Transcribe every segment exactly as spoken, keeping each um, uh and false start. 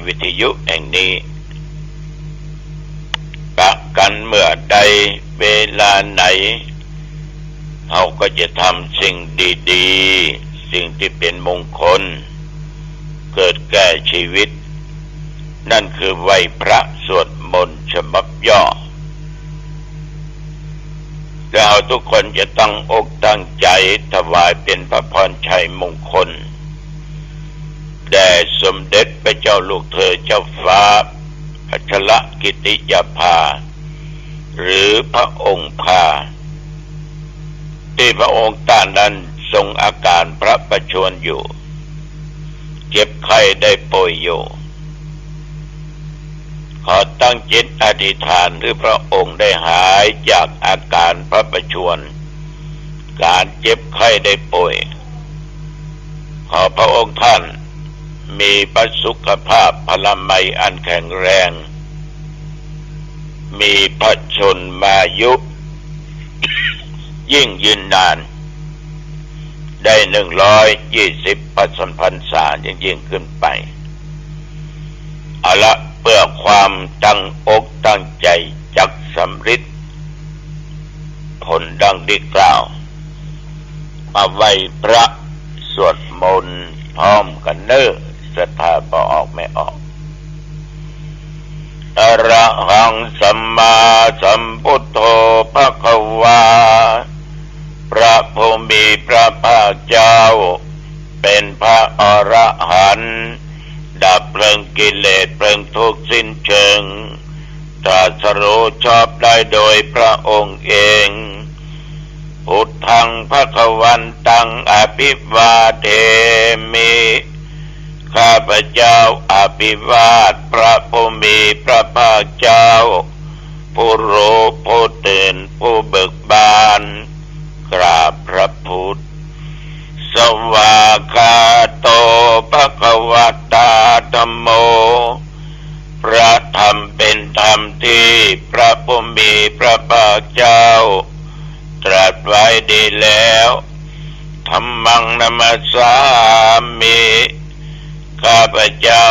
วิทยุแห่งนี้ กะกั๋นเมื่อใดเวลาไหน เฮาก็จะทำสิ่งดีๆ สิ่งตี้เป๋นมงคล เกิดแก่ชีวิต นั่นคือไหว้พระสวดมนต์ฉบับย่อ และเฮาทุกคนจะตั้งอกตั้งใจ๋ถวายเป๋นพระพรชัยมงคล แด่สมเด็จพระเจ้าลูกเธอเจ้าฟ้าพัชรกิติยาภา หรือพระองค์ภา ตี้พระองค์ต้านนั้นทรงอาก๋านพระประชวรอยู่ เจ็บไข้ได้ป่วยอยู่ ขอตั้งจิตอธิษฐานหื้อพระองค์ได้หายจากอาก๋านพระประชวร ก๋านเจ็บไข้ได้ป่วย ขอพระองค์ท่านมีพระสุขภาพพลามัยอันแข็งแรง มีพระชนมายุ ยิ่งยืนนาน ได้หนึ่งร้อยยี่สิบพรรษายิ่งๆ ขึ้นไป เอาละ เพื่อความตั้งอกตั้งใจ๋จักสำริดผลดังได้กล่าว มาไหว้พระสวดมนต์พร้อมกั๋นเน่อ ศรัทธาบ่ออกแม่ออก อะระหังสัมมาสัมพุทโธภะคะวา พระผู้มีพระภาคเจ้า เป๋นพระอรหันต์ ดับเพลิงกิเลสเพลิงทุกข์สิ้นเชิง ตรัสรู้ชอบได้โดยพระองค์เอง พุทธังภะคะวันตังอะภิวาเทมิ ข้าพเจ้าอภิวาทพระผู้มีพระภาคเจ้า ผู้รู้ผู้ตื่นผู้เบิกบาน กราบพระพุทธ สวากขาโตภะคะวะตาธัมโม พระธรรมเป๋นธรรมตี้พระผู้มีพระภาคเจ้า ตรัสไว้ดีแล้ว ธัมมังนะมัสสามิ ข้าพเจ้า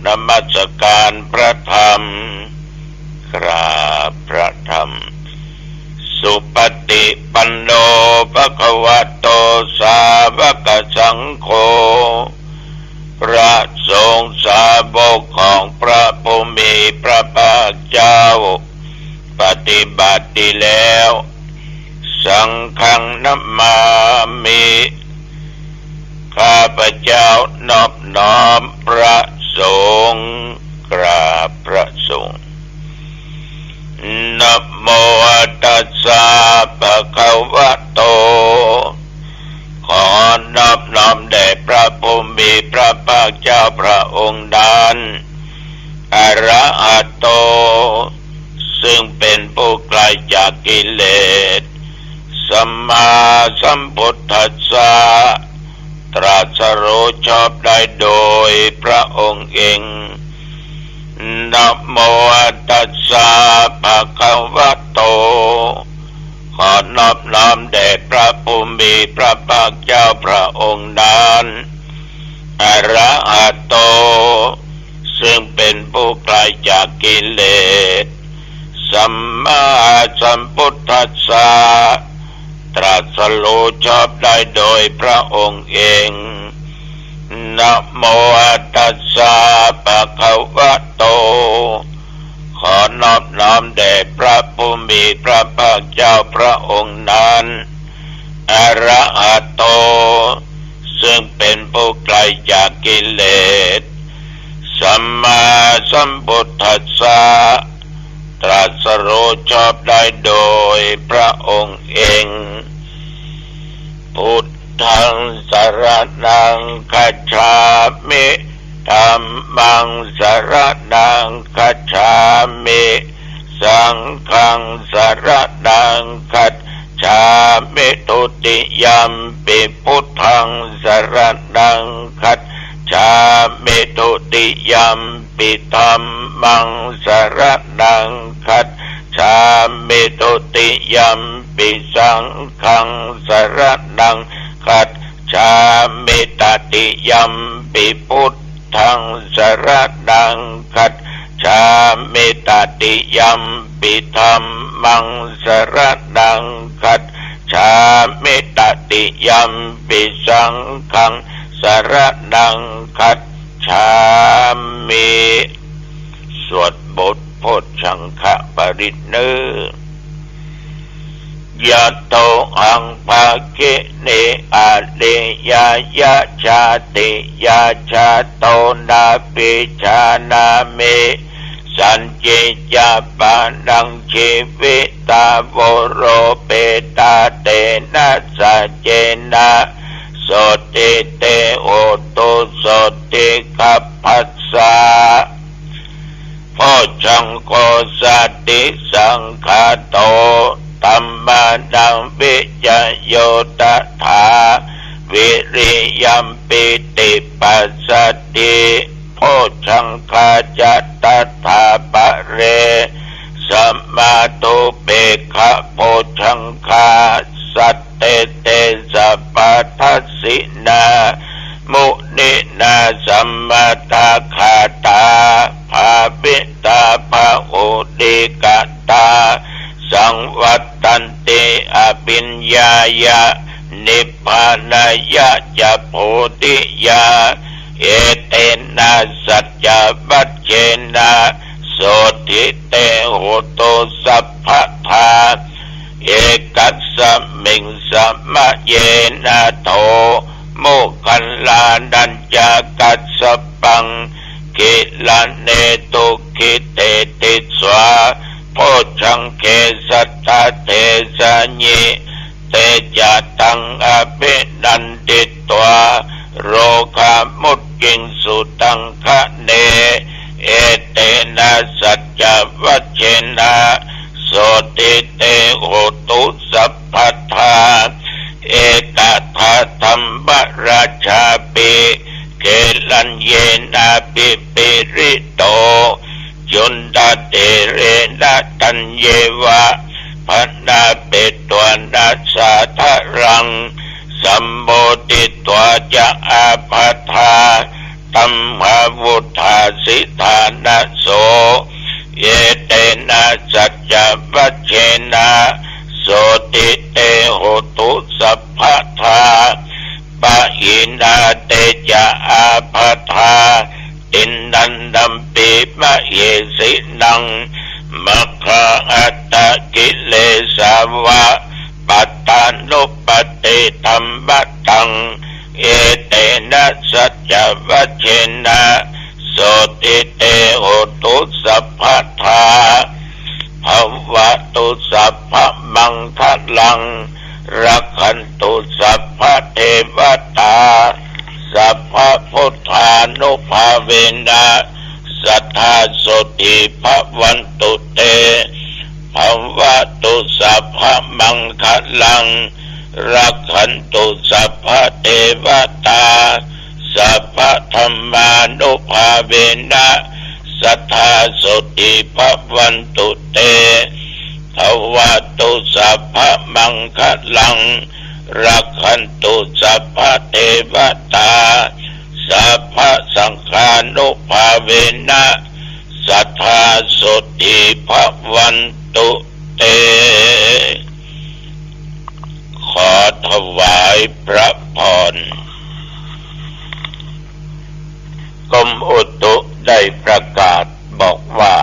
นมัสการพระธรรม กราบพระธรรม สุปฏิปันโนภะคะวะโตสาวกสังโฆ พระสงฆ์สาวกของพระผู้มีพระภาคเจ้า ปฏิบัติดีแล้ว สังฆังนะมามิ ข้าพเจ้านอบน้อมพระสงฆ์ กราบพระสงฆ์ นะโมตัสสะภะคะวะโต ขอนอบน้อมแด่พระผู้มีพระภาคเจ้าพระองค์นั้น อะระหะโต ซึ่งเป๋นผู้ไกลจากกิเลส สัมมาสัมพุทธัสสะ ตรัสรู้ชอบได้โดยพระองค์เอง นะโมตัสสะภะคะวะโต ขอนอบน้อมแด่พระผู้มีพระภาคเจ้าพระองค์นั้น อะระหะโต ซึ่งเป๋นผู้ไกลจากกิเลส สัมมาสัมพุทธัสสะ ตรัสรู้ชอบได้โดยพระองค์เอง นะโมตัสสะภะคะวะโต ขอนอบน้อมแด่พระผู้มีพระภาคเจ้าพระองค์นั้น อะระหะโต ซึ่งเป๋นผู้ไกลจากกิเลส สัมมาสัมพุทธัสสะ ตรัสรู้ชอบได้โดยพระองค์เอง พุทธังสรณังคัจฉามิ ธัมมังสรณังคัจฉามิ สังฆังสรณังคัจฉามิ ทุติยัมปิพุทธังสรณังคัจฉามิ ทุติยัมปิธัมมังสรณังคัจฉามิ ทุติยัมปิสังฆังสรณังคัจฉามิ ตติยัมปิพุท ง สรณัง คัจฉามิ ตติยัมปิ ธัมมัง สรณัง คัจฉามิ ตติยัมปิ สังฆัง สรณัง คัจฉามิ สวดบทโพชฌังคปริตรเน่อ ยะโต หัง ภะคิเน อะริยะ ยะ ชาติยะ ชาโต นาปิ ชานามิ สันติ จะ ปะรัง ชีวิตา โว โร เปตา เตนะ สัจเจนะ โสตติ เต โหตุ โสตติ คัพพะสสะ โพชฌังโค สัตติ สังคาโต ธัมมานัง วิจโย ตถา วิริยัม ปีติ ปัสสติ โพชฌังคา จะ ตถา ปะเร สมา ตุ เปกขะ โพชฌังคา สัต เต เต สะ ปะทัสสินา มุนินา สัมมะทา คาถา ภาวิตา พะหุลีกะตา สังวัตตันติ อภิญญายะ นิพพานายะ จะ โพธิยา เอเตนะ สัจจวัจเจนะ โสตติ เต โหตุ สัพพะทา เอกัสสะมิง สะ มะ เยนะ โถ โมคคัลลานัญจะ กัสสะปัง กิลาเน ตุกขิเตติสสา โพชฌังเข สัตถะเทสะยิ เตจะ ตัง อภินันทิตวา โรคา มุจจิงสุ ตัง คะเน เอเตนะ สัจจวัจเจนะ โสตติ เต โหตุ สัพพะทา เอตถะ ธัมมะราชาปิ เกลัญเยนะ ปิปิริโต จุณฑะเถเรนะ ธัญเยวะ พะนาเปตวะนะ สาธะรัง สัมโมทิตวา จะ อาภะทา ตัมหาวุฏฐาสิทานะโส เอเตนะ สัจจวัจเจนะ โสตติ เต โหตุ สัพพะทา ปะหินา เตจะ อาภะทา ติณฑันตัมปิ มะเหสินัง มัคคา อัตตะกิเลสาวะ ปัตตานุปัตติธัมมะตัง เอเตนะ สัจจวัจเจนะ โสตติ เต โหตุ สัพพะทา ภะวะตุ สัพพะมังคะลัง รักขันตุ สัพพะเทวะตา สัพพะพุทธานุภาเวนะ สัตถา โสตติ ภะวันตุ เต ภะวะตุ สัพพะมังคะลัง รักขันตุ สัพพะเทวะตา สัพพะธัมมานุภาเวนะ สัตถา โสตติ ภะวันตุ เต ภะวะตุ สัพพะมังคะลัง รักขันตุ สัพพะเทวะตา สัพพะสังฆานุภาเวนะ สัตถา โสตติ ภะวันตุ เต ขอถวายพระพร กรมอุตุได้ประกาศบอกว่า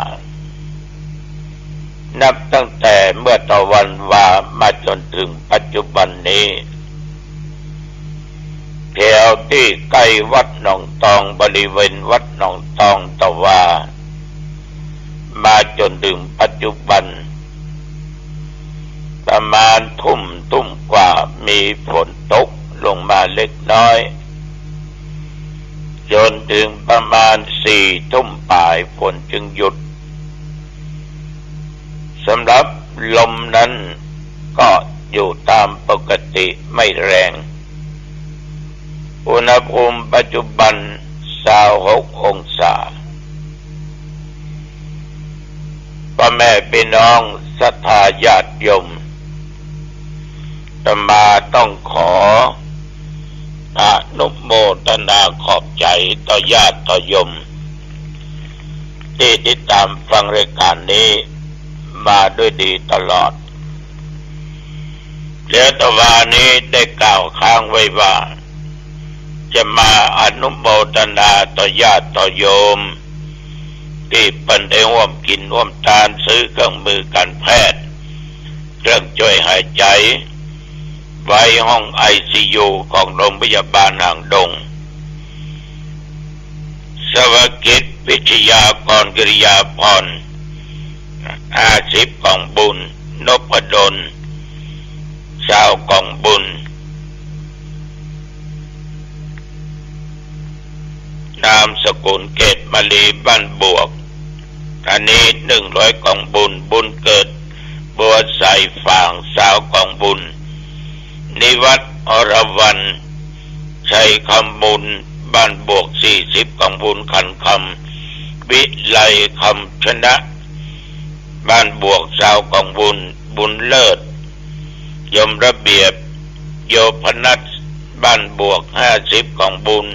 นับตั้งแต่เมื่อตะวันวามาจนถึงปัจจุบันนี้ แถวตี้ใก้วัดหนองตอง บริเวณวัดหนองตองตะวา มาจนถึงปัจจุบัน ประมาณทุ่ม ทุ่มกว่า มีฝนตกลงมาเล็กน้อย จนถึงประมาณสี่ทุ่มปลาย ฝนจึงหยุด สำหรับลมนั้นก็อยู่ตามปกติไม่แรง อุณหภูมิปัจจุบันซาวหกองศา พ่อแม่พี่น้องศรัทธาญาติโยม อาตมาต้องขออนุโม ทนาขอบใจ๋ต่อญาติต่อโยม ตี้ติดต๋ามฟังรายก๋านนี้มาด้วยดีตลอด แล้วตะวานี้ได้กล่าวค้างไว้ว่า จะมาอนุโมทนาต่อญาติต่อโยม ตี้เปิ้นได้ฮ่วมกิ๋นฮ่วมตานซื้อเครื่องมือก๋านแพทย์ เครื่องจ้วยหายใจ๋ ไว้ห้องไอซียูของโรงพยาบาลหางดง สวกิจ วิทยากร กิริยาภรณ์ ห้าสิบกล่องบุญ นพดล ซาวกล่องบุญ นามสกุลเกตมะลี บ้านบวก อันนี้หนึ่งร้อยกล่องบุญ บุญเกิด บัวใส ฝาง ซาวกล่องบุญ นิวัฒน์ อรวรรณ ชัยคำมูล บ้านบวก สี่สิบกล่องบุญ ขันคำ วิไล คำชนะ บ้านบวก ซาวกล่องบุญ บุญเลิศ ยมระเบียบ โยพนัส บ้านบวก ห้าสิบกล่องบุญ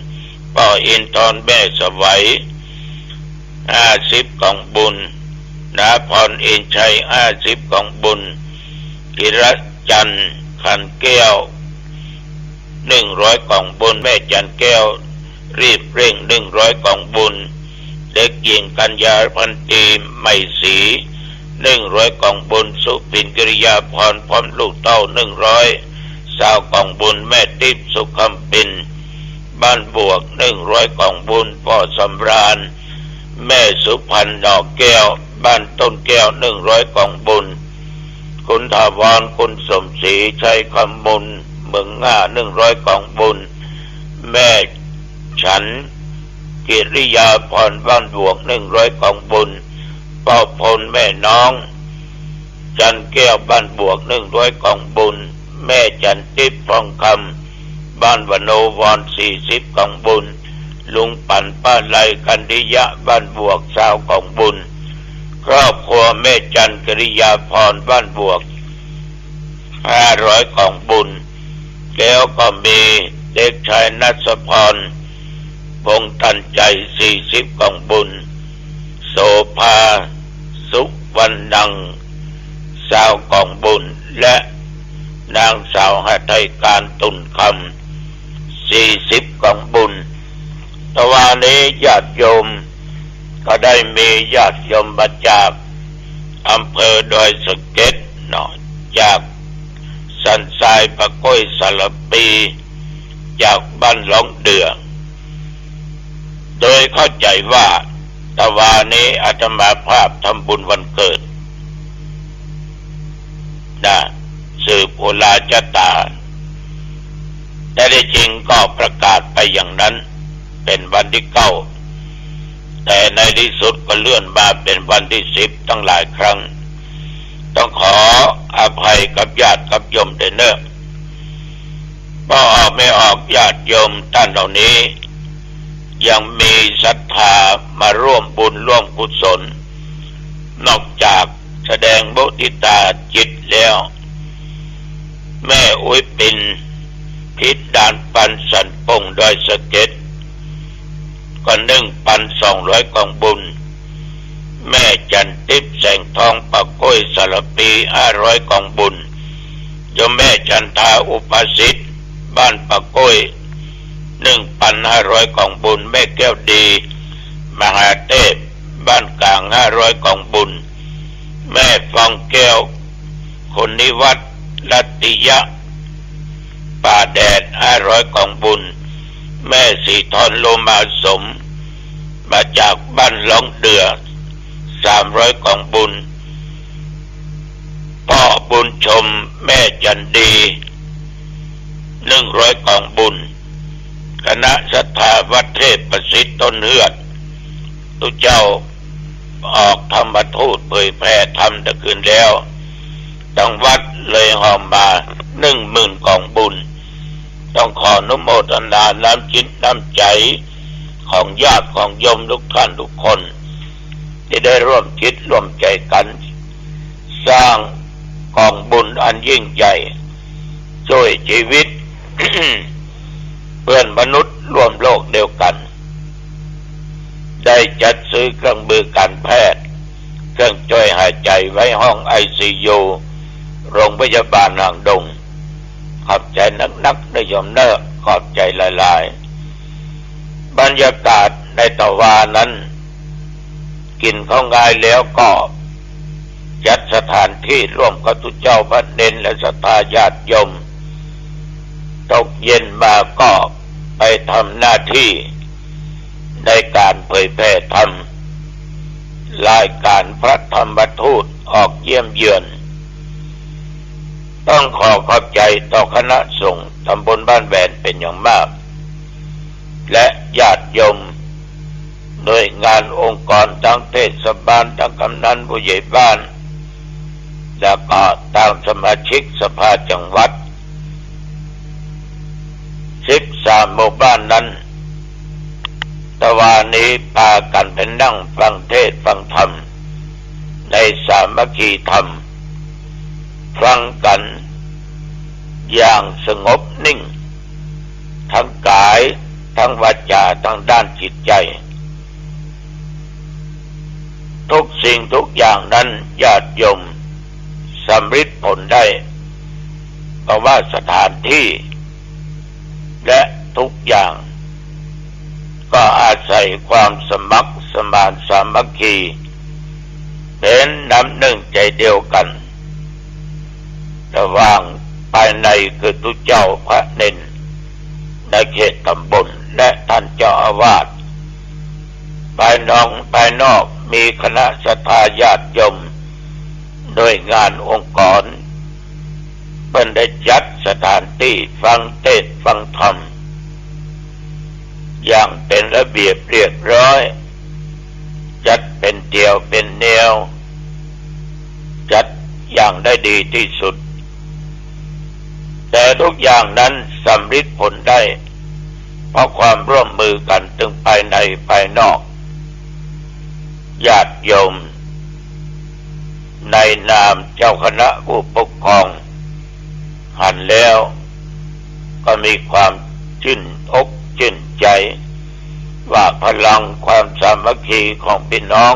ป้ออินทร์ แม่สวัย ห้าสิบกล่องบุญ นาพร อินทร์ชัย ห้าสิบกล่องบุญ ธีรจันทร์ ขันแก้ว หนึ่งร้อยกล่องบุญ แม่จันทร์แก้ว รีบเร่ง หนึ่งร้อยกล่องบุญ เด็กหญิงกัญญา พันตรี ไหมศรี หนึ่งร้อยกล่องบุญ สุพิน กิริยาภรณ์ พร้อมลูกเต้า หนึ่งร้อย ซาวกล่องบุญ แม่ติ๊บ สุขคำปิน บ้านบวก หนึ่งร้อยกล่องบุญ ป้อสำราญ แม่สุพรรณ หน่อแก้ว บ้านต้นแก้ว หนึ่งร้อยกล่องบุญ คุณถาวร คุณสมศรี ชัยคำมูล เมืองง่า หนึ่งร้อยกล่องบุญ แม่ฉัน กิริยาภรณ์ บ้านบวก หนึ่งร้อยกล่องบุญ ป้อพล แม่น้อง จันทร์แก้ว บ้านบวก หนึ่งร้อยกล่องบุญ แม่จันทร์ติ๊บ ทองคำ บ้านวโนวร สี่สิบกล่องบุญ ลุงปัน ป้าไล กันทิยะ บ้านบวก ซาวกล่องบุญ ครอบครัวแม่จันทร์ กิริยาภรณ์ บ้านบวก ห้าร้อยกล่องบุญ แล้วก็มีเด็กชายนัสพร วงศ์ตันใจ๋ สี่สิบกล่องบุญ โสภา สุวรรณัง ซาวกล่องบุญ และนางสาวหทัยการ ตุ่นคำ สี่สิบกล่องบุญ ตะวานี้ญาติโยม ก็ได้มีญาติโยมมาจากอำเภอดอยสะเก็ดเนาะ จากสันทราย ป่าก้อย สารภี จากบ้านหลองเดือ โดยเข้าใจ๋ว่าตะวานี้อาตมาภาพทำบุญวันเกิดนะ สืบอุราชะต๋า แต่ที่จริงก็ประกาศไปอย่างนั้น เป๋นวันตี้เก้า แต่ในที่สุดก็เลื่อนมาเป๋นวันตี้สิบตั้งหลายครั้ง ต้องขออภัยกับญาติกับโยมด้วยเนาะ ป้อออกแม่ออกญาติโยมต้านเหล่านี้ ยังมีศรัทธามาร่วมบุญร่วมกุศล นอกจากแสดงมุทิตาจิตแล้ว แม่อุ๊ยปิน พิดานปัน สันป่ง ดอยสะเก็ด ก็ หนึ่งพันสองร้อยกล่องบุญ แม่จันทร์ติ๊บ แสงทอง ป่าก้อย สารภี ห้าร้อยกล่องบุญ โยมแม่จันทา อุปสิทธิ์ บ้านป่าก้อย หนึ่งพันห้าร้อยกล่องบุญ แม่แก้วดี มหาเทพ บ้านกลาง ห้าร้อยกล่องบุญ แม่ฟองแก้ว คุณนิวัฒน์ รัตติยะ ป่าแดด ห้าร้อยกล่องบุญ แม่สีทอน โลมาสม มาจากบ้านหลองเดือ สามร้อยกล่องบุญ ป้อบุญชม แม่จันดี หนึ่งร้อยกล่องบุญ คณะศรัทธาวัดเทพประสิทธิ์ต้นเฮือด ตุ๊เจ้าออกธรรมทูตเผยแผ่ธรรมตะคืนแล้ว ตังวัดเลยห่อมาหนึ่งหมื่นกล่องบุญ ต้องขออนุโมทนาน้ำจิตน้ำใจ๋ของญาติของโยมทุกท่านทุกคน ที่ได้ร่วมจิตร่วมใจ๋กั๋น สร้างกองบุญอันยิ่งใหญ่ ช่วยชีวิต พื่อนมนุษย์ร่วมโลกเดียวกั๋น ได้จัดซื้อเครื่องมือการแพทย์ เครื่องช่วยหายใจ๋ไว้ห้องไอซียู โรงพยาบาลหางดง ขอบใจ๋นักๆ นะโยมเน่อ ขอบใจ๋หลายๆ บรรยากาศในตะวานั้น กิ๋นข้าวงายแล้วก็จัดสถานตี้ร่วมกับตุ๊เจ้าพระเณรและศรัทธาญาติโยม ตกเย็นมาก็ไปทำหน้าตี้ในก๋านเผยแผ่ธรรม รายก๋านพระธรรมทูตออกเยี่ยมเยือน ต้องขอขอบใจ๋ต่อคณะสงฆ์ตำบลบ้านแหวนเป๋นอย่างมาก และญาติโยม หน่วยงานองค์กร ตึงเทศบาล ตึงกำนันผู้ใหญ่บ้าน แล้วก็ตึงสมาชิกสภาจังหวัด สิบสามหมู่บ้านนั้น ตะวานี้ปากั๋นไปนั่งฟังเทศน์ฟังธรรม ในสามัคคีธรรม ฟังกั๋นอย่างสงบนิ่ง ตึงก๋าย ตึงวาจา ตึงด้านจิตใจ๋ ทุกสิ่งทุกอย่างนั้นญาติโยมสำริดผลได้ เพราะว่าสถานตี้และทุกอย่าง ก็อาศัยความสมัครสมานสามัคคี เป๋นน้ำนึ่งใจ๋เดียวกั๋น ระหว่างภายในคือตุ๊เจ้าพระเณรในเขตตำบล และต้านเจ้าอาวาส ภายนอก ภายนอกมีคณะศรัทธาญาติโยม หน่วยงานองค์กร เปิ้นได้จัดสถานตี้ฟังเทศน์ฟังธรรม อย่างเป๋นระเบียบเรียบร้อย จัดเป๋นแถวเป๋นแนว จัดอย่างได้ดีตี้สุด แต่ทุกอย่างนั้นสำริดผลได้ เพราะความร่วมมือกั๋นตึงภายในภายนอก ญาติโยม ในนามเจ้าคณะผู้ปกครอง หันแล้วก็มีความจื้นอกจื้นใจ๋ ว่าพลังความสามัคคีของปี้น้อง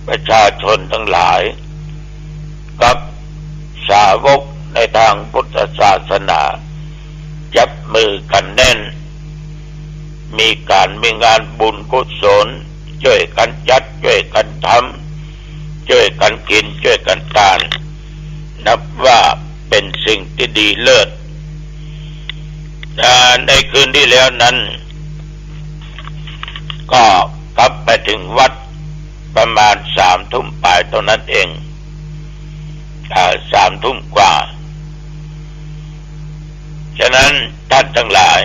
ประชาชนตังหลาย กับสาวกในตางพุทธศาสนา จับมือกั๋นแน่น มีก๋านมีงานบุญกุศล จ้วยกั๋นจัด จ้วยกั๋นทำ จ้วยกั๋นกิ๋น จ้วยกั๋นตาน นับว่าเป๋นสิ่งตี้ดีเลิศ อ่า ในคืนตี้แล้วนั้น ก็กลับไปเถิงวัดประมาณสามทุ่มป๋ายเต้านั้นเอง อ่า สามทุ่มกว่า ฉะนั้นต้านตังหลาย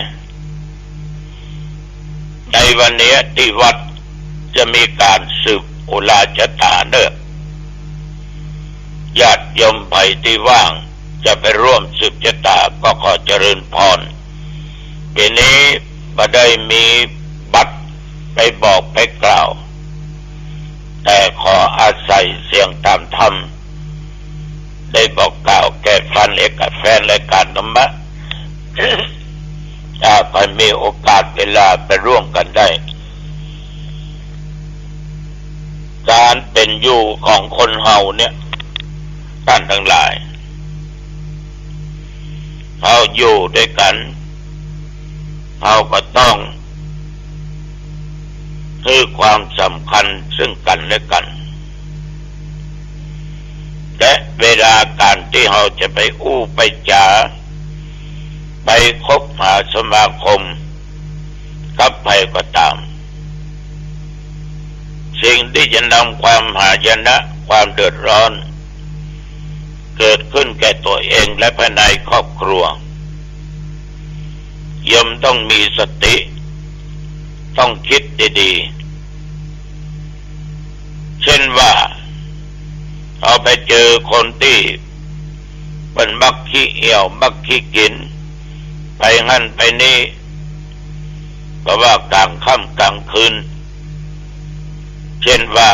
ในวันนี้ตี้วัดจะมีก๋านสืบอุราชะต๋าเน่อ ญาติโยมใผตี้ว่างจะไปร่วมสืบชะต๋าก็ขอเจริญพร ปี๋นี้บ่ได้มีบัตรไปบอกไปกล่าว แต่ขออาศัยเสียงต๋ามธรรม ได้บอกกล่าวแก่ฟันเอกแฟนรายก๋านธรรมะ ถ้าใผมีโอกาสเวลาไปร่วมกั๋นได้ ก๋านเป๋นอยู่ของคนเฮาเนี่ย ต้านตังหลาย เฮาอยู่ตวยกั๋น เฮาก็ต้องหื้อความสำคัญซึ่งกั๋นและกั๋น และเวลาก๋านตี้เฮาจะไปอู้ไปจ๋า ไปคบหาสมาคมกับใผก็ต๋าม สิ่งตี้จะนำความหายนะ ความเดือดร้อน เกิดขึ้นแก่ตั๋วเองและภายในครอบครัว โยมต้องมีสติ ต้องกึ๊ดดีๆ เช่นว่า เฮาไปเจอคนตี้เปิ้นมักขี้เอี่ยว มักขี้เกียจ ไปหั้นไปนี่ ก็ว่ากลางค่ำกลางคืน เช่นว่า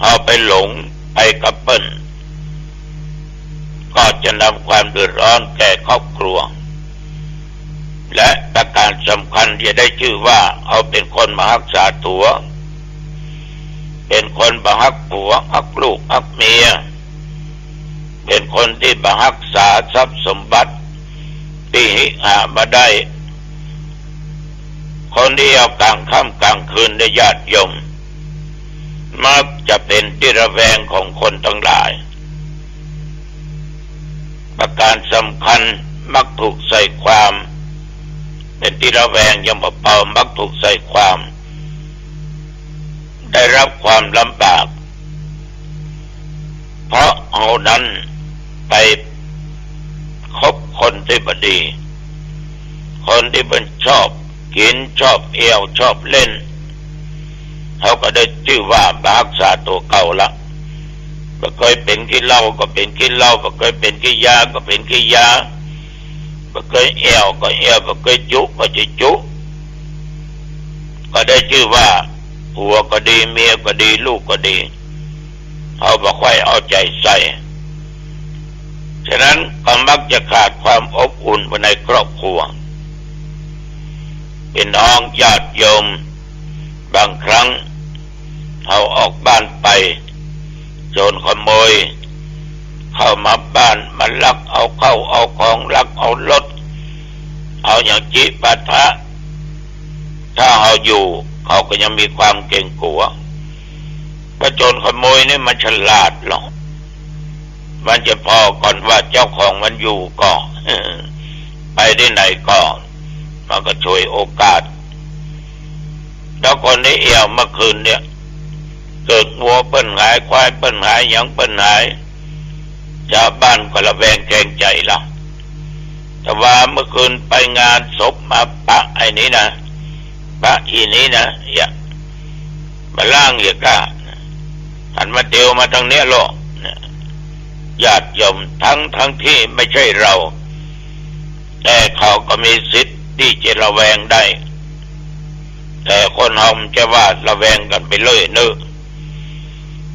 เฮาไปหลงไปกับเปิ้น ก็จะนำความเดือดร้อนแก่ครอบครัว และประก๋านสำคัญจะได้จื้อว่าเฮาเป๋นคนบ่ฮักษาตั๋ว เป๋นคนบ่ฮักผัว ฮักลูก ฮักเมีย เป๋นคนตี้บ่ฮักษาทรัพย์สมบัติตี้หามาได้ คนตี้เอาก๋างค่ำก๋างคืนเนี่ย ญาติโยม มักจะเป๋นตี้ระแวงของคนตังหลาย ประก๋านสำคัญมักถูกใส่ความ เป๋นตี้ระแวงยังบ่เป๋า มักถูกใส่ความ ได้ฮับความลำบาก เพราะเฮานั้นไปคบคนตี้บ่ดี คนตี้มันชอบกิ๋น ชอบเอี่ยว ชอบเล่น เฮาก็ได้จื้อว่าบ่ฮักษาตั๋วเก่าละ บ่เกยเป๋นขี้เหล้าก็เป๋นขี้เหล้า บ่เกยเป๋นขี้ยาก็เป๋นขี้ยา บ่เกยเอี่ยวก็เอี่ยว บ่เกยจุก็จะจุ ก็ได้จื้อว่าผัวก็ดี เมียก็ดี ลูกก็ดี เฮาบ่ค่อยเอาใจ๋ใส่ ฉะนั้นก็มักจะขาดความอบอุ่นภายในครอบครัว พี่น้องญาติโยม บางครั้งเฮาออกบ้านไป โจรขโมยเข้ามาบ้าน มาลักเอาข้าวเอาของ ลักเอารถ เอาหยังจิปาถะ ถ้าเฮาอยู่ เขาก็ยังมีความเกรงกั๋ว เพราะโจรขโมยนี่มันฉลาดลอ มันจะผ่อก่อนว่าเจ้าของมันอยู่ก่อ ไปตี้ไหนก่อ มันก็ฉวยโอกาส แล้วคนตี้เอี่ยวเมื่อคืนเนี่ย เกิดงัวเปิ้นหาย ควายเปิ้นหาย หยังเปิ้นหาย จาวบ้านก็ระแวงแคลงใจ๋ละ แต่ว่าเมื่อคืนไปงานศพมาปะไอ้นี้นะ ปะอี่นี้นะ เหีย บ่าล่างเหียก้า หันมาเตียวมาตางเนี้ยลอ เนี่ย ญาติโยม ทั้งๆ ตี้ไม่ใช่เรา แต่เขาก็มีสิทธิ์ตี้จะระแวงได้ แต่คนเฮามันจะว่าระแวงกั๋นไปเรื่อยเนอะ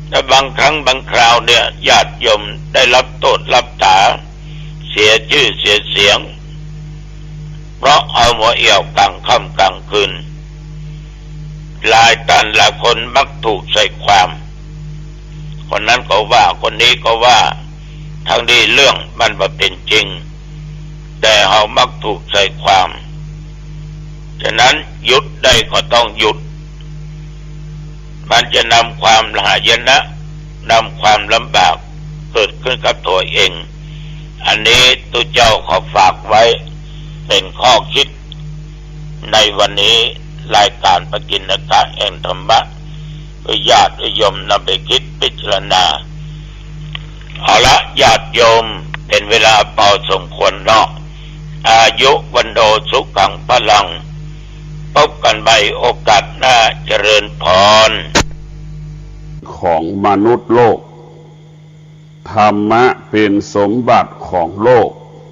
แต่บางครั้งบางคราวเนี่ย ญาติโยมได้ฮับโต้ษฮับต๋า เสียจื้อเสียเสียง เพราะเอามัวเอี่ยวก๋างค่ำก๋างคืน หลายต้านหลายคนมักถูกใส่ความ คนนั้นก็ว่า คนนี้ก็ว่า ทั้งตี้เรื่องมันบ่เป๋นจริง แต่เฮามักถูกใส่ความ ฉะนั้นหยุดได้ก็ต้องหยุด มันจะนำความหายนะ นำความลำบากเกิดขึ้นกับตั๋วเอง อันนี้ตุ๊เจ้าขอฝากไว้เป๋นข้อคิด ในวันนี้รายก๋านปกิณกะแห่งธรรมะ เปื้อญาติโยมนำไปกึ๊ดพิจารณา เอาละญาติโยม เป๋นเวลาปอสมควรเนาะ อายุวัณโณสุขังพลัง พบกั๋นใหม่โอกาสหน้า เจริญพร ของมนุษย์โลก ธรรมะเป๋นสมบัติของโลก